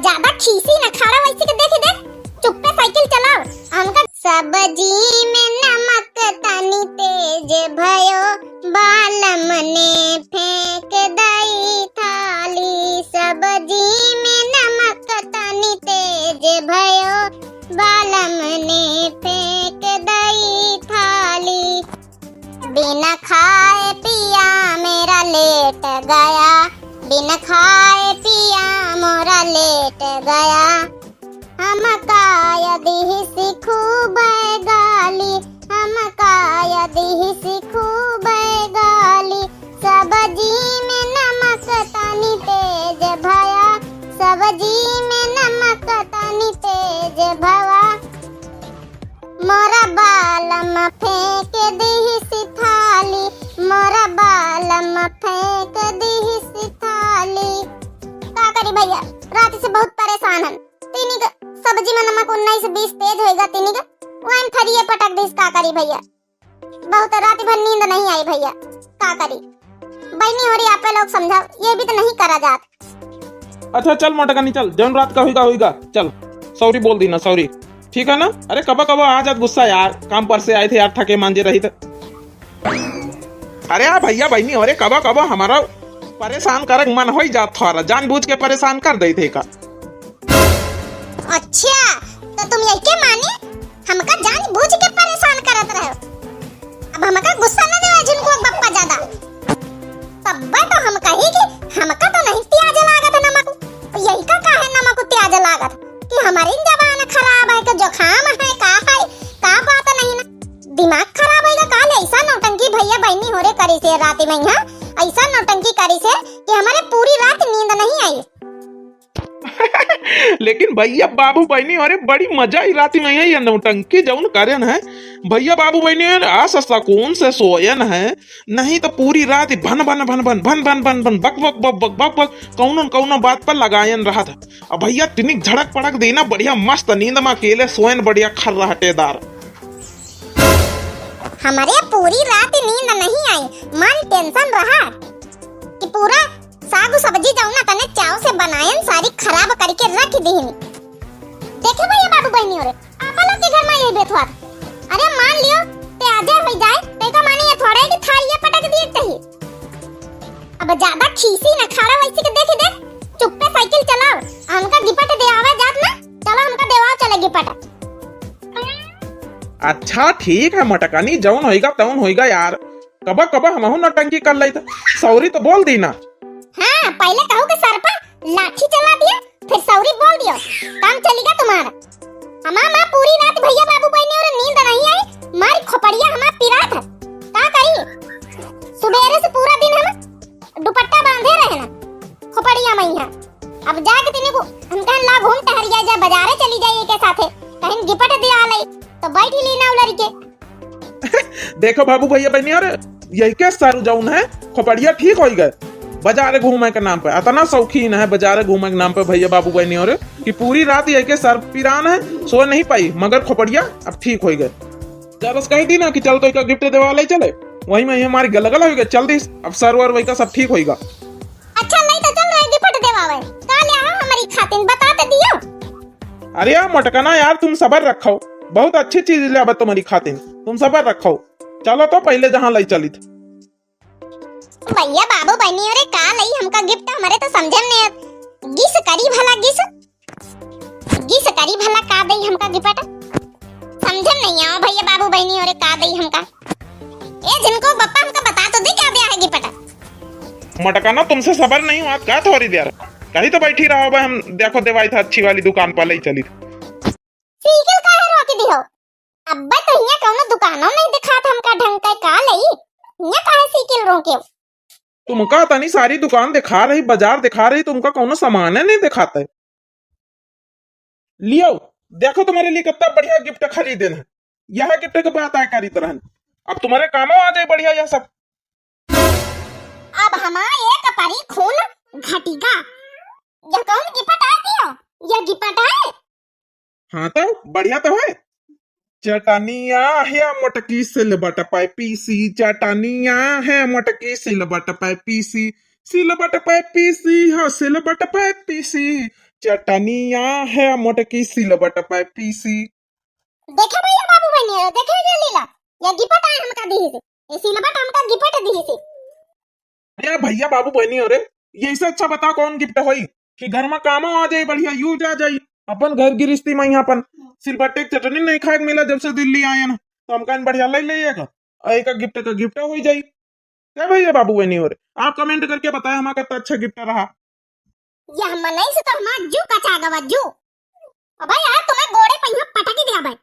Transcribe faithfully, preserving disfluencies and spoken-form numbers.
ज्यादा खीसी न खाड़ा वैसे के देखी देख, चुप्पे साइकिल चलाओ। हमका सब्जी में नमक तनी तेज भयो, बालम ने फेंक दई थाली। सब्जी में नमक तनी तेज भयो, बालम ने फेंक दई थाली। बिन खाए पिया मेरा लेट गया, बिन खाए पिया मोरा लेट गया। हमका यदि सिखू बैगाली, हमका यदि सिखू बैगाली। सब्जी में नमक तनी तेज भया, सब्जी में नमक तनी तेज भवा। मोरा बालम फेंक दिहिस थाली, मोरा बालम फेंक दिहिस थाली। का करी भैया, रात से बहुत परेशान हन। तीनी के सब्जी में नमक उन्नीस बीस तेज होइगा, तीनी के वहीं थरिये पटक दिस। का करी भैया, बहुत रात भर नींद नहीं आई भैया, का करी। बहनी हो रही, आपे लोग समझाओ, ये भी तो नहीं करा जात। अच्छा चल मोटकनी चल, जौन रात का होइगा होइगा, चल सॉरी बोल दी ना, सॉरी, ठीक है ना। अरे कबो कबो आ जात गुस्सा यार, काम पर से आए थे यार, थके मांजे रही थे। अरे आ भैया बहनी हो रे, कबो कबो हमारा परेशान करक मन हो ही जात थोड़ा, जानबूझ के परेशान कर दे थे का। अच्छा, तो तुम यही के माने हमका जानबूझ के परेशान करत रहे हो? अब हमका गुस्सा न देवा जिनको बप्पा ज्यादा। तब्बे तो हम कही कि हमका तो नहीं प्याज लागत नमक, यही का काहे नमक प्याज लागत कि हमारी जबान खराब है कि जुकाम है, का है, का बात नहीं ना, दिमाग खराब होइगा का ले? ऐसा नौटंकी भैया बहनी हो रे करी से रात में यहाँ, ऐसा नौटंकी करी से कि हमारे पूरी रात नींद नहीं आई। लेकिन भैया बाबू बहनी, अरे बड़ी मजा आई रात में, ये नौटंकी जौन करेन है भैया बाबू बहनी, अरे आस सकून से सोयन है, नहीं तो पूरी रात भन भन भन भन बक बक बक बक बक कौनो न कौनो बात पर लगायन रहत है। अब भैया तिनिक झड़क पड़क देना, बढ़िया मस्त नींद में अकेले सोयन, बढ़िया खर्राटेदार। हमारे पूरी रात नींद नहीं आई, मन टेंशन रहा कि पूरा साग सब्जी जौना तने चाव से बनायन, सारी खराब करके रख दीहिन। देखे भैया बाबू बहनी हो रे, आपा लोग के घर में यही बेथुआत। अरे मान लियो, ते आजे हो जाए, ते का माने ये थोड़े कि थारिये पटक दिए चाहिए। अब ज्यादा खीसी न खाड़ा वैसे के देखी देख, चुप्पे साइकिल चलाओ, हमका गिपट दे आवे जात ना, चलो हमका देवाओ चले गिपट। अच्छा ठीक है मटकानी, जौन होइगा तौन होइगा यार, कबा कबा हमहू नौटंकी कर लई त सौरी तो बोल दी ना। हाँ, पहले कहू के सर पर लाठी चला दिया, फिर सौरी बोल दियो, काम चलेगा तुम्हारा। हमार माँ पूरी रात भैया बाबू बहनी और नींद नहीं आई, मारी खोपड़िया हमार पिरात है। का करी? सुबेरे से पूरा दिन हम दुपट्टा बांधे रहे ना, खोपड़िया में यहाँ। अब जाके तिने को हम कहन ला घूम टहरिया जा, बाजारे चली जाइए के साथे, कहीं गिपट दिया लई, तो बैठ ही लीना उलर के। देखो बाबू भैया बहनी और यही के सारू जौन है, खोपड़िया ठीक होई गए। बाजारे घूमे के नाम पे, इतना शौकीन है बाजारे घूमे के नाम पे भैया बाबू बहनी और कि पूरी रात यही के सर पिरान है, सो नहीं पाई, मगर खोपड़िया अब ठीक होई गए। जब बस कही थी ना कि चल तो एक गिफ्ट देवा ले चले, वही में ये हमारी गलगल हो गए, चल दी। अब सर वर वही का सब ठीक होई गा। अच्छा, ले तो चल रहे गिफ्ट देवावे, का ले आओ हमारी खातिन, बता तो दियो। अरे यार मोटकना यार, तुम सबर रखो, बहुत अच्छी चीज ले आवे तुम्हारी खातिन, तुम सबर रखो। चलो तो पहले जहाँ लई चलित। भैया बाबू बहनी रे, का लई हमका गिफ्ट, हमारे तो समझे में नहीं आत। गिस करी भला, गिस, गिस करी भला, का दई हमका गिफ्ट? समझे में नहीं आवा भैया बाबू बहनी रे, का दई हमका। ए जिनको बप्पा, हमका बता तो दे, का दिया है गिफ्ट? मटकाना, तुमसे सबर नहीं हुआ का थोड़ी देर? कहीं तो बैठी रहो भाई, हम देखो देवाई था अच्छी वाली दुकान पर ले चली। साइकिल काहे रोक दी हो? अब्बे तो हियाँ कौनो दुकानो नहीं दिखात हमका ढंग के, का लई? हियाँ काहे साइकिल रोके? तुमका तनी सारी दुकान दिखा रही, बाजार दिखा रही, तुमका कौनो सामान नहीं दिखाते। लियो, देखो तुम्हारे लिए कितना बढ़िया गिफ्ट खरीदे हैं। यह गिफ्ट के बात आय करीत रहन, अब तुम्हारे कामो आ जाए बढ़िया यह सब। अब हमार एक परी खून घटिगा। यह कौन गिफ्ट आ दियो? यह गिफ्ट है? हाँ तो बढ़िया तो है। चटनिया है मोटकी सिलबट पे पीसी, चटनिया है मोटकी सिलबट पे पीसी, सिलबट पे पीसी, हाँ सिलबट पे पीसी, चटनिया है मोटकी सिलबट पे पीसी। देखे भैया बाबू बहनी, देखे ये लीला, ये गिफ्ट आए हमका दिहिस, ये सिलबट हमका गिफ्ट दिहिस। अरे भैया बाबू बहनी, अरे ये से अच्छा बताओ कौन गिफ्ट होई कि घर में कामो आ जाई, बढ़िया यूज आ जाई। अपन घर गिरस्ती में यहाँ अपन सिलबट्टे के चटनी नहीं खाए के मिला जब से दिल्ली आए ना, तो हमका बढ़िया ले लेगा। और एक गिफ्ट का गिफ्ट हो जाई। क्या भैया बाबू बहनी हो रे, आप कमेंट करके बताए हमारा कितना अच्छा गिफ्ट रहा। ये हम नहीं से तो हमारा जू कचा गवा जू। अबे यार तुम्हें गोड़े पहिया पटकी दिया भाई।